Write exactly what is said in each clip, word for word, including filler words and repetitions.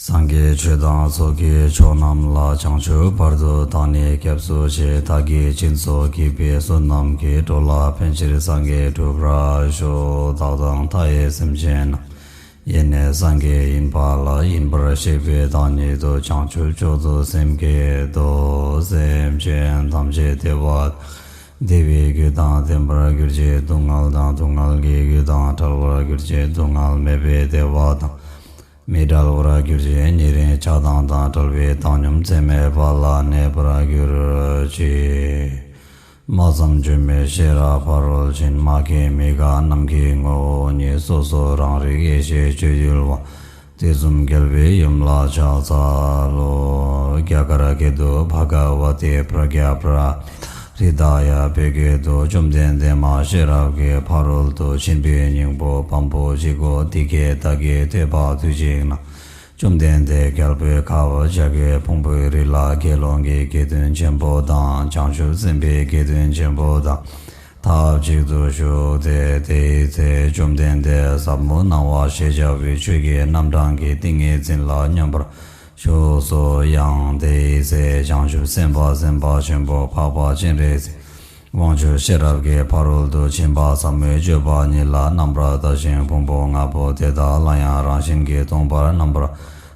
སངས་རྒྱས་ཆོས་དང་ཚོགས་ཀྱི་མཆོག་རྣམས་ལ། བྱང་ཆུབ་བར་དུ་བདག་ནི་སྐྱབས་སུ་མཆི། བདག་གིས་སྦྱིན་སོགས་བགྱིས་པའི་བསོད་ནམས་ཀྱིས། འགྲོ་ལ་ཕན་ཕྱིར་སངས་རྒྱས་འགྲུབ་པར་ཤོག། བདག་དང་མཐའ་ཡས་སེམས་ཅན་རྣམས། ཡེ་ནས་སངས་རྒྱས་ཡིན་པ་ལ། ཡིན་པར་ཤེས་པས་བདག་ཉིད་དུ། བྱང་ཆུབ་མཆོག་ཏུ་སེམས་བསྐྱེད་དོ། སེམས་ཅན་ཐམས་ཅད་བདེ་བ་དང་བདེ་བའི་རྒྱུ་དང་ལྡན་པར་གྱུར་ཅིག། སྡུག་བསྔལ་དང་སྡུག་བསྔལ་གྱི་རྒྱུ་དང་བྲལ་བར་གྱུར་ཅིག། སྡུག་བསྔལ་མེད་པའི་བདེ་བ་དང་མི་འབྲལ་བར་གྱུར་ཅིག། ཉེ་རིང་ཆགས་སྡང་དང་བྲལ་བའི་བཏང་སྙོམས་ཚད་མེད་པ་ལ་གནས་པར་གྱུར་ཅིག། སྨྲ་བསམ་བརྗོད་མེད་ཤེས་རབ་ཕ་རོལ་ཕྱིན། མ་སྐྱེས་མི་འགག་ནམ་མཁའི་ངོ་བོ་ཉིད། སོ་སོ་རང་རིག་ཡེ་ཤེས་སྤྱོད་ཡུལ་དབང་། དུས་གསུམ་རྒྱལ་བའི་ཡུམ་ལ་ཕྱག་འཚལ་ལོ། རྒྱ་གར་སྐད་དུ། བྷ་ག་ཝ་ཏི་པྲ་ཛྙཱ་པ་རཱ་ཧྲི་ཏཱ་ཡ། བོད་སྐད་དུ། བཅོམ་ལྡན་འདས་མ་ཤེས་རབ་ཀྱི་ཕ་རོལ་ཏུ་ཕྱིན་པའི་སྙིང་པོ་བམ་པོ་གཅིག་པོ་འདི་སྐད་བདག་གིས་ཐོས་པ་དུས་གཅིག་ན། བཅོམ་ལྡན་འདས་རྒྱལ་པོའི་ཁབ་བྱ་རྒོད་ཕུང་པོའི་རི་ལ་དགེ་སློང་གི་དགེ་འདུན་ཆེན་པོ་དང་། བྱང་ཆུབ་སེམས་དཔའི་དགེ་འདུན་ཆེན་པོ་དང་ཐབས་ཅིག་ཏུ་བཞུགས་ཏེ། དེའི་ཚེ་བཅོམ་ལྡན་འདས་ཟབ་མོ་སྣང་བ་ཞེས་བྱ་བའི་ཆོས་ཀྱི་རྣམ་གྲངས་ཀྱི་ཏིང་ངེ་འཛིན་ལ་སྙོམས་པར་ཞུགས་སོ། ཡང་དེའི་ཚེ་བྱང་ཆུབ་སེམས་དཔའ་སེམས་དཔའ་ཆེན་པོ་འཕགས་པ་སྤྱན་རས་གཟིགས་དབང་ཕྱུག་ཤེས་རབ་ཀྱི་ཕ་རོལ་ཏུ་ཕྱིན་པ་ཟབ་མོའི་སྤྱོད་པ་ཉིད་ལ་རྣམ་པར་ལྟ་ཞིང་ཕུང་པོ་ལྔ་པོ་དེ་དག་ལ་ཡང་རང་བཞིན་གྱིས་སྟོང་པར་རྣམ་པར་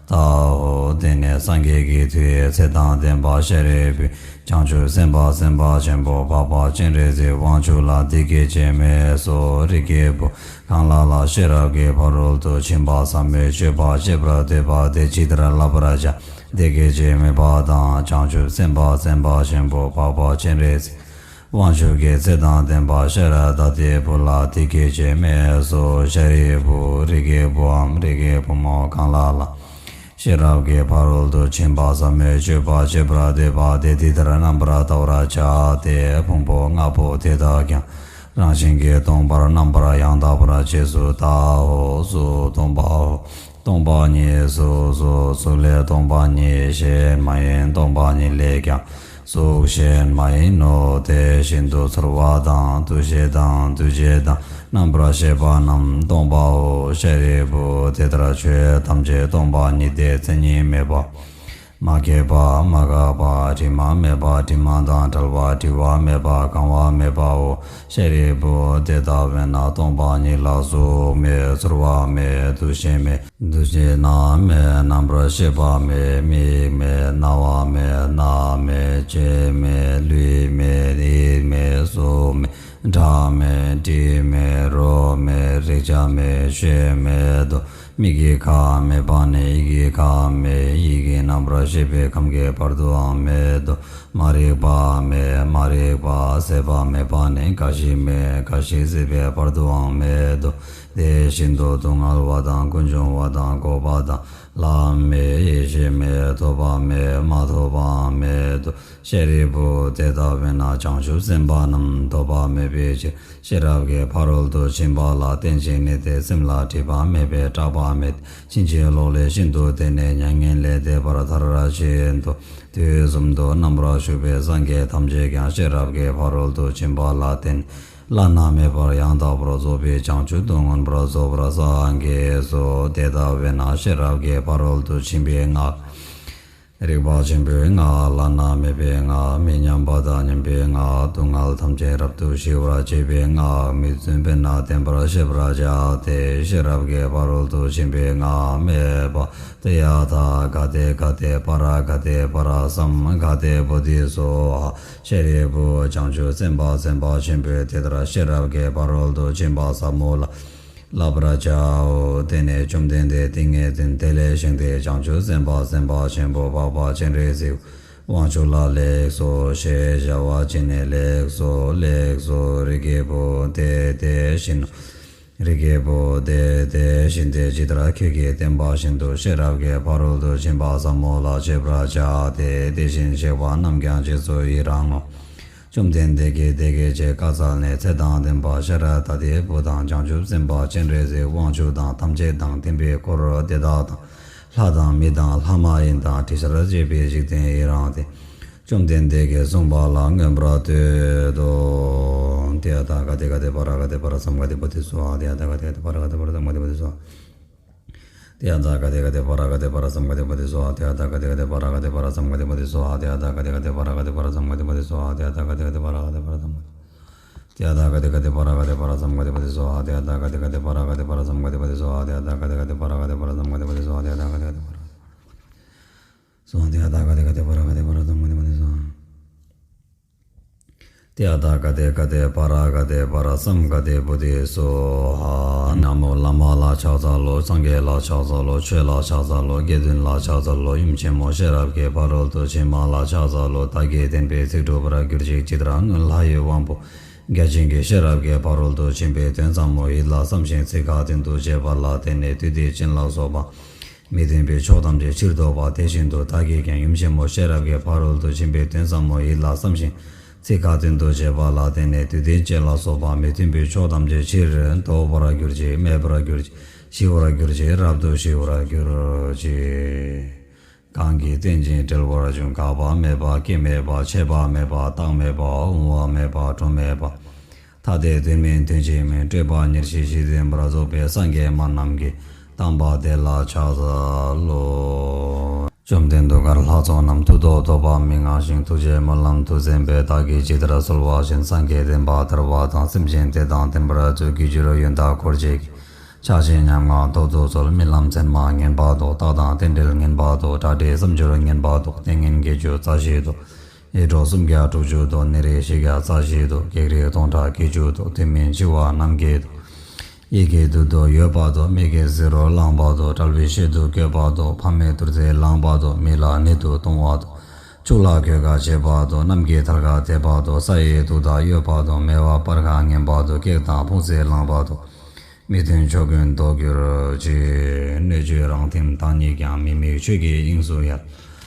ལྟའོ། དེ་ནས་སངས་རྒྱས་ཀྱི་མཐུས་ཚེ་དང་ལྡན་པ་ཤཱ་རིའི་བུས་བྱང་ཆུབ་སེམས་དཔའ་སེམས་དཔའ་ཆེན་པོ་འཕགས་པ་སྤྱན་རས་གཟིགས་དབང་ཕྱུག་ལ་འདི་སྐད་ཅེས་སྨྲས་སོ། རིགས་ཀྱི་བུ་གང་ལ་ལ་ཤེས་རབ་ཀྱི་ཕ་རོལ་ཏུ་ཕྱིན་པ་ཟབ་མོའི་སྤྱོད་པ་སྤྱད་པར་འདོད་པ་དེས་ཇི་ལྟར་བསླབ་པར་བྱ། འདི་སྐད་ཅེས་སྨྲས་པ་དང་། བྱང་ཆུབ་སེམས་དཔའ་སེམས་དཔའ་ཆེན་པོ་འཕགས་པ་སྤྱན་རས་གཟིགས་དབང་ཕྱུག་གིས་ཚེ་དང་ལྡན་པ་ཤཱ་ར་དྭ་ཏིའི་བུ་ལ་འདི་སྐད་ཅེས་སྨྲས་སོ། ཤཱ་རིའི་བུ། རིགས་ཀྱི་བུའམ་རིགས་ཀྱི་བུ་མོ་གང་ལ་ལ་ཤེས་རབ་ཀྱི་ཕ་རོལ་ཏུ་ཕྱིན་པ་ཟབ་མོའི་སྤྱོད་པ་སྤྱད་པར་འདོད་པ་དེས་འདི་ལྟར་རྣམ་པར་བལྟ་བར་བྱ་སྟེ། ཕུང་པོ་ལྔ་པོ་དེ་དག་ཀྱང་རང་བཞིན་གྱིས་སྟོང་པར་རྣམ་པར་ཡང་དག་པར་རྗེས་སུ་བལྟའོ། གཟུགས་སྟོང་པའོ། སྟོང་པ་ཉིད་གཟུགས་སོ། གཟུགས་ལས་སྟོང་པ་ཉིད་གཞན་མ་ཡིན། སྟོང་པ་ཉིད་ལས་ཀྱང་གཟུགས་གཞན་མ་ཡིན་ནོ། དེ་བཞིན་དུ་ཚོར་བ་དང་། འདུ་ཤེས་དང་། འདུ་བྱེད་དང་། རྣམ་པར་ཤེས་པ་རྣམས་སྟོང་པའོ། ཤཱ་རིའི་བུ། དེ་ལྟར་ཆོས་ཐམས་ཅད་སྟོང་པ་ཉིད་དེ། མཚན་ཉིད་མེད་པ། མ་སྐྱེས་པ། མ་འགགས་པ། དྲི་མ་མེད་པ། དྲི་མ་དང་བྲལ་བ། བྲི་བ་མེད་པ། གང་བ་མེད་པའོ། ཤཱ་རིའི་བུ། དེ་ལྟ་བས་ན་སྟོང་པ་ཉིད་ལ་གཟུགས་མེད། ཚོར་བ་མེད། འདུ་ཤེས་མེད། འདུ་བྱེད་རྣམས་མེད། རྣམ་པར་ཤེས་པ་མེད། མིག་མེད། རྣ་བ་མེད། སྣ་མེད། ལྕེ་མེད། ལུས་མེད། ཡིད་མེད། གཟུགས་མེད། སྒྲ་མེད། དྲི་མེད། རོ་མེད། རེག་བྱ་མེད། ཆོས་མེད་དོ། མིག་གི་ཁམས་མེད་པ་ནས་ཡིད་ཀྱི་ཁམས་མེད། ཡིད་ཀྱི་རྣམ་པར་ཤེས་པའི་ཁམས་ཀྱི་བར་དུའང་མེད་དོ། མ་རིག་པ་མེད། མ་རིག་པ་ཟད་པ་མེད་པ་ནས་རྒ་ཤི་མེད། རྒ་ཤི་ཟད་པའི་བར་དུའང་མེད་དོ། དེ་བཞིན་དུ་སྡུག་བསྔལ་བ་དང་། ཀུན་འབྱུང་བ་དང་། འགོག་པ་དང་། ལམ་མེད། ཡེ་ཤེས་མེད། ཐོབ་པ་མེད། མ་ཐོབ་པའང་མེད་དོ། ཤཱ་རིའི་བུ། དེ་ལྟ་བས་ན་བྱང་ཆུབ་སེམས་དཔའ་རྣམས་ཐོབ་པ་མེད་པའི་ཕྱིར་ཤེས་རབ་ཀྱི་ཕ་རོལ་ཏུ་ཕྱིན་པ་ལ་བརྟེན་ཅིང་གནས་ཏེ། སེམས་ལ་སྒྲིབ་པ་མེད་པས་སྐྲག་པ་མེད། ཕྱིན་ཅི་ལོག་ལས་ཤིན་ཏུ་འདས་ནས་མྱ་ངན་ལས་འདས་པར་མཐར་ཕྱིན་ཏོ། དུས་གསུམ་དུ་རྣམ་པར་བཞུགས་པའི་སངས་རྒྱས་ཐམས་ཅད་ཀྱང་ཤེས་རབ་ཀྱི་ཕ་རོལ་ཏུ་ཕྱིན་པ་ལ་བརྟེན་བླ་ན་མེད་པར་ཡང་དག་པར་རྫོགས་པའི་བྱང་ཆུབ་ཏུ་མངོན་པར་རྫོགས་པར་སངས་རྒྱས་སོ། དེ་ལྟ་བས་ན་ཤེས་རབ་ཀྱི་ཕ་རོལ་ཏུ་ཕྱིན་པའི་སྔགས། རིག་པ་ཆེན་པོའི་སྔགས། བླ་ན་མེད་པའི་སྔགས། མི་མཉམ་པ་དང་མཉམ་པའི་སྔགས། སྡུག་བསྔལ་ཐམས་ཅད་རབ་ཏུ་ཞི་བར་བྱེད་པའི་སྔགས། མི་བརྫུན་པས་ན་བདེན་པར་ཤེས་པར་བྱ་སྟེ། ཤེས་རབ་ཀྱི་ཕ་རོལ་ཏུ་ཕྱིན་པའི་སྔགས་སྨྲས་པ། ཏདྱ་ཐཱ། ག་ཏེ་ག་ཏེ་པཱ་ར་ག་ཏེ་པཱ་ར་སཾ་ག་ཏེ་བོ་དྷི་སྭཱ་ཧཱ། ཤཱ་རིའི་བུ། བྱང་ཆུབ་སེམས་དཔའ་སེམས་དཔའ་ཆེན་པོས་དེ་ལྟར་ཤེས་རབ་ཀྱི་ཕ་རོལ་ཏུ་ཕྱིན་པ་ཟབ་མོ་ལ་བསླབ་པར་བྱའོ། དེ་ནས་བཅོམ་ལྡན་འདས་ཏིང་ངེ་འཛིན་དེ་ལས་བཞེངས་ཏེ། བྱང་ཆུབ་སེམས་དཔའ་སེམས་དཔའ་ཆེན་པོ་འཕགས་པ་སྤྱན་རས་གཟིགས་དབང་ཕྱུག་ལ་ལེགས་སོ་ཞེས་བྱ་བ་བྱིན་ནས། ལེགས་སོ། ལེགས་སོ། རིགས་ཀྱི་བུ། དེ་དེ་བཞིན་ནོ། རིགས་ཀྱི་བུ། དེ་དེ་བཞིན་ཏེ། ཇི་ལྟར་ཁྱོད་ཀྱིས་བསྟན་པ་བཞིན་དུ་ཤེས་རབ་ཀྱི་ཕ་རོལ་ཏུ་ཕྱིན་པ་ཟབ་མོ་ལ་སྤྱད་པར་བྱ་སྟེ། དེ་བཞིན་གཤེགས་པ་རྣམས་ཀྱང་རྗེས་སུ་ཡི་རང་ངོ་། བཅོམ་ལྡན་འདས་ཀྱིས་དེ་སྐད་ཅེས་བཀའ་སྩལ་ནས། ཚེ་དང་ལྡན་པ་ཤཱ་ར་དྭ་ཏིའི་བུ་དང་། བྱང་ཆུབ་སེམས་དཔའ་སྤྱན་རས་གཟིགས་དབང་ཕྱུག་དང་། ཐམས་ཅད་དང་ལྡན་པའི་འཁོར་དེ་དག་དང་། ལྷ་དང་མི་དང་ལྷ་མ་ཡིན་དང་། དྲི་ཟར་བཅས་པའི་འཇིག་རྟེན་ཡི་རངས་ཏེ། བཅོམ་ལྡན་འདས་ཀྱིས་གསུངས་པ་ལ་མངོན་པར་བསྟོད་དོ། ཏདྱ་ཐཱ། ག་ཏེ་ག་ཏེ་པཱ་ར་ག་ཏེ་པཱ་ར་སཾ་ག་ཏེ་བོ་དྷི་སྭཱ་ཧཱ། ཏདྱ་ཐཱ། ག་ཏེ་ག་ཏེ་པཱ་ར་ག་ཏེ་པཱ་ར་སཾ་ག་ཏེ་བོ་དྷི་སྭཱ་ཧཱ། ཏདྱ་ཐཱ་ག་ཏེ་ག་ཏེ་པཱ་ར་ག་ཏེ་པཱ་ར་སཾ་ག་ཏེ་པ་ཏི་སྭཱ་ཧཱ། ཏདྱ་ཐཱ་ག་ཏེ་ག་ཏེ་པཱ་ར་ག་ཏེ་པཱ་ར་སཾ་ག་ཏེ་པ་ཏི་སྭཱ་ཧཱ། ཏདྱ་ཐཱ་ག་ཏེ་ག་ཏེ་པཱ་ར་ག་ཏེ་པཱ་ར་སཾ་ག་ཏེ་པ་ཏི་སྭཱ་ཧཱ། ཏདྱ་ཐཱ་ག་ཏེ་ག་ཏེ་པཱ་ར་སཾ་ག་ཏེ་པ་ཏི་སྭཱ་ཧཱ། ཏདྱ་ཐཱ་ག་ཏེ་ག་ཏེ་པཱ་ར་ག་ཏེ་པཱ་ར་སཾ་ག་ཏེ་པ་ཏི་སྭཱ་ཧཱ། ཏདྱ་ཐཱ་ག་ཏེ་ག་ཏེ་པཱ་ར་ག་ཏེ་པཱ་ར་སཾ་ག་ཏེ་པ་ཏི་སྭཱ་ཧཱ། ཏདྱ་ཐཱ་ག་ཏེ་ག་ཏེ་པཱ་ར་ག་ཏེ་པཱ་ར་སཾ་ག་ཏེ་པ་ཏི་སྭཱ་ཧཱ། ཏདྱ་ཐཱ་ག་ཏེ་ག་ཏེ་པཱ་ར་ག་ཏེ་པཱ་ར་སཾ་ག་ཏེ་པ་ཏི་སྭཱ་ཧཱ། ཏདྱ་ཐཱ་ག་ཏེ་ག་ཏེ་པཱ་ར་ག་ཏེ་པཱ་ར་སཾ་ག་ཏེ་པ་ཏི་སྭཱ་ཧཱ། ན་མོ་བླ་མ་ལ་ཕྱག་འཚལ་ལོ། སངས་རྒྱས་ལ་ཕྱག་འཚལ་ལོ། ཆོས་ལ་ཕྱག་འཚལ་ལོ། དགེ་འདུན་ལ་ཕྱག་འཚལ་ལོ། ཡུམ་ཆེན་མོ་ཤེས་རབ་ཀྱི་ཕ་རོལ་ཏུ་ཕྱིན་མ་ལ་ཕྱག་འཚལ་ལོ། བདག་གིས་བསྟན་པའི་ཚིག་སྒྲུབ་པར་གྱུར་ཅིག་ཇི་ལྟར་སྔོན་ལྷ་ཡི་དབང་པོ་བརྒྱ་བྱིན་གྱིས་ཤེས་རབ་ཀྱི་ཕ་རོལ་ཏུ་ཕྱིན་པའི་དོན་ཟབ་མོ་ཡིད་ལ་བསམ་ཞིང་ཚིག་ཁ་ཏོན་དུ་བྱས་པ་ལ་བརྟེན་ནས་བདུད་སྡེ་ཅན་ལ་སོགས་པ་མི་མཐུན་པའི་ཕྱོགས་ཐམས་ཅད་ཕྱིར་ཟློག་པ། དེ་བཞིན་དུ་བདག་གིས་ཀྱང་ཡུམ་ཆེན་མོ་ཤེས་རབ་ཀྱི་ཕ་རོལ་ཏུ་ཕྱིན་པའི་དོན་ཟབ་མོ་ཡིད་ལ་བསམ་ཞིང་ཚིག་ཁ་ཏོན་དུ་བྱས་པ་ལ་བརྟེན་ནས་བདུད་སྡེ་ཅན་ལ་སོགས་པ་མི་མཐུན་པའི་ཕྱོགས་ཐམས་ཅད་ཕྱིར་ཟློག་པར་གྱུར་ཅིག་མེད་པར་གྱུར་ཅིག་ཞི་བར་གྱུར་ཅིག་རབ་ཏུ་ཞི་བར་གྱུར་ཅིག་གང་གིས་རྟེན་ཅིང་འབྲེལ་བར་འབྱུང་། འགག་པ་མེད་པ། སྐྱེ་མེད་པ། ཆད་པ་མེད་པ། རྟག་མེད་པ། བུང་བ་མེད་པ། གྲོགས་མེད་པ། ཐ་དད་དོན་མིན་དོན་གཅིག་མིན། སྤྲོས་པ་ཉེར་ཞི་ཞི་བདེ་འབར་རྫོགས་པའི་སངས་རྒྱས་མ་རྣམས་ཀྱིས་བལྟམས་པ་དེ་ལ་ཕྱག་འཚལ་ལོ། བཅོམ་ལྡན་གདུགས་དཀར་ལྷ་ཚོགས་རྣམས། ཐུགས་རྡོ་རྡོ་བ་མི་མངའ་ཞིང་། ཐུགས་རྗེའི་སྨོན་ལམ་མཐུ་ཆེན་པོས། བདག་གིས་ཇི་ལྟར་གསོལ་བ་བཞིན། སངས་རྒྱས་བསྟན་པ་དར་བ་དང་། སེམས་ཅན་དེ་དང་ལྡན་པར་མཛོད། གྱི་སྦྱོར་ཡོན་བདག་འཁོར་བཅས་ཀྱི། ཕྱག་ཆེན་ཉམ་ང་ཐོབ་ཏུ་གསོལ། རྨི་ལམ་མཚན་མ་ངན་པ་དང་། རྟགས་དང་རྟེན་འབྲེལ་ངན་པ་དང་། དགྲ་འདྲེ་བསམ་སྦྱོར་ངན་པ་དང་། ལྟས་ངན་བརྒྱད་ཅུ་རྩ་བཞི་དང་། ཡིད་འཕྲོག་སུམ་བརྒྱ་དྲུག་ཅུ་དང་། ནད་རིགས་བཞི་བརྒྱ་རྩ་བཞི་དང་། བགེགས་རིགས་སྟོང་ཕྲག་བརྒྱད་ཅུ་དང་། དུས་མིན་འཆི་བ་རྣམས་ཀྱི་དང་། ཡི་གེ་བདུད་དུ་ཡོད་པ་དང་། མི་དགེ་བྱེད་རོ་ལངས་པ་དང་། དཔྲལ་བའི་ཤེད་དུ་བཀོད་པ་དང་། ཕ་མའི་དུར་རྩེ་ལངས་པ་དང་། མི་ལ་ནད་དུ་གཏོང་བ་དང་། ཕྱུགས་ལ་གོད་ཁ་བྱེད་པ་དང་། གནམ་གྱི་ཐལ་ཁ་འདེབས་པ་དང་། ས་ཡི་དུག་དང་ཡོད་པ་དང་། མེ་བ་སྤར་ཁ་ངན་པ་དང་། སྐེག་དང་ཕོག་རྩེ་ལངས་པ་དང་། མི་མཐུན་ཕྱོགས་ཀུན་ཟློག་གྱུར་ཅིག་སྣོད་བཅུད་རང་ཐིམ་བདག་ཉིད་ཀྱང་། མི་དམིགས་ཆོས་ཀྱི་དབྱིངས་སུ་ཡལ།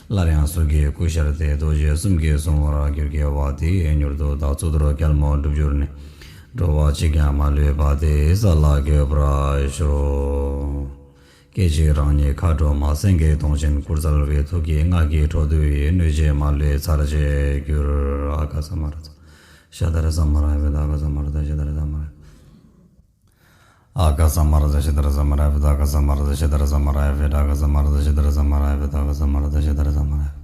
སླར་ཡང་གཟུགས་ཀྱི་སྐུ་ཤར་ཏེ། རྡོ་རྗེ་གསུམ་གྱིས་བཟུང་བར་གྱུར། དགེ་བ་འདི་ཡིས་མྱུར་དུ་བདག་གཙུག་ཏོར་རྒྱལ་མོ་འགྲུབ་གྱུར་ནས། འགྲོ་བ་གཅིག་ཀྱང་མ་ལུས་པ། དེ་ཡི་ས་ལ་འགོད་པར་ཤོག་སྐད་ཅིག་རང་ཉིད་མཁའ་འགྲོ་མ། སེང་གེ་གདོང་ཅན་སྐུར་སྩལ་བའི། ཐུགས་ཀྱི་སྔགས་ཀྱི་འཕྲོ་འདུ་ཡིས། གནོད་བྱེད་མ་ལུས་ཚར་བཅད་གྱུར། ཨ་ག་ས་མ་ར་ཙ། ཤ་ད་ར་ས་མ་ར་ཡ་བེ་ད་ག་ས་མ་ར་ཙ། ཤ་ད་ར་ས་མ་ར། ཨ་ག་ས་མ་ར་ཙ། ཤ་ད་ར་ས་མ་ར་ཡ་བེ་ད་ག་ས་མ་ར་ཙ། ཤ་ད་ར་ས་མ་ར་ཡ་བེ་ད་ག་ས་མ་ར་ཙ། ཤ་ད་ར་ས་མ་ར་ཡ་བེ་ད་ག་ས་མ་ར་ཙ། ཤ་ད་ར་ས་མ་ར་ཡ།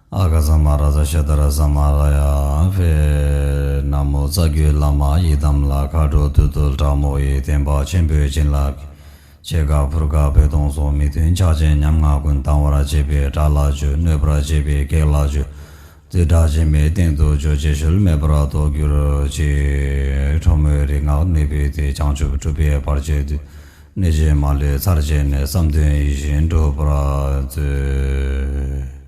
ཨ་ག་ས་མ་ར་ཙ། ཤ་ད་ར་ས་མ་ར་ཡ་བེ། ན་མོ་རྩ་བརྒྱུད་བླ་མ་ཡི་དམ་ལ། མཁའ་འགྲོ་བདུད་འདུལ་དྲག་མོ་ཡི། བསྟན་པ་ཆེན་པོའི་བྱིན་རླབས་ཀྱིས། ཕྱེད་ཀ་ཕུར་ཀ་བོ་དོང་སོགས། མི་མཐུན་ཕྱག་ཆེན་ཉམ་ང་ཀུན། སྡང་བར་བྱེད་པའི་དགྲ་ལ་འཇུ། གནོད་པར་བྱེད་པའི་བགེགས་ལ་འཇུ། བདུད་དགྲ་འཆི་མེད་སྟེང་དུ་འཇུག་རྗེས་ཤུལ་མེད་པར་ཟློག་གྱུར་ཅིག་ཁྲོ་མོའི་རིག་སྔགས་ནུས་པའི་མཐུས། བྱང་ཆུབ་སྒྲུབ་པའི་བར་ཆད་བདུད། གནོད་བྱེད་མ་ལུས་ཚར་བཅད་ནས། བསམ་དོན་ཡིད་བཞིན་འགྲུབ་པར་མཛོད།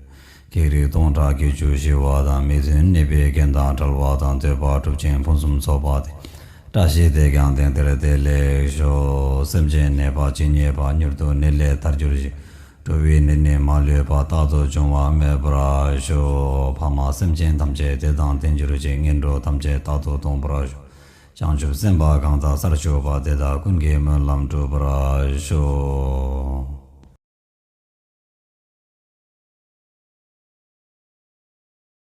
བགེགས་རིགས་སྟོང་ཕྲག་བརྒྱད་ཅུ་ཞི་བ་དང་། མི་མཐུན་ནད་པའི་རྐྱེན་དང་བྲལ་བ་དང་། འདོད་པ་འགྲུབ་ཅིང་ཕུན་སུམ་ཚོགས་པ་སྟེ། བཀྲ་ཤིས་དེས་ཀྱང་ལྡན་དེར་བདེ་ལེགས་ཤོག་སེམས་ཅན་ནད་པ་ཇི་སྙེད་པ། མྱུར་དུ་ནད་ལས་ཐར་གྱུར་ཅིག་འགྲོ་བའི་ནད་ནི་མ་ལུས་པ། རྟག་ཏུ་འབྱུང་བ་མེད་པར་ཤོག་ཕ་མ་སེམས་ཅན་ཐམས་ཅད་བདེ་དང་ལྡན་གྱུར་ཅིག་ངན་འགྲོ་ཐམས་ཅད་རྟག་ཏུ་སྟོངས་པར་ཤོག་བྱང་ཆུབ་སེམས་དཔའ་གང་དག་སར་བཞུགས་པ། དེ་དག་ཀུན་གྱི་སྨོན་ལམ་འགྲུབ་པར་ཤོག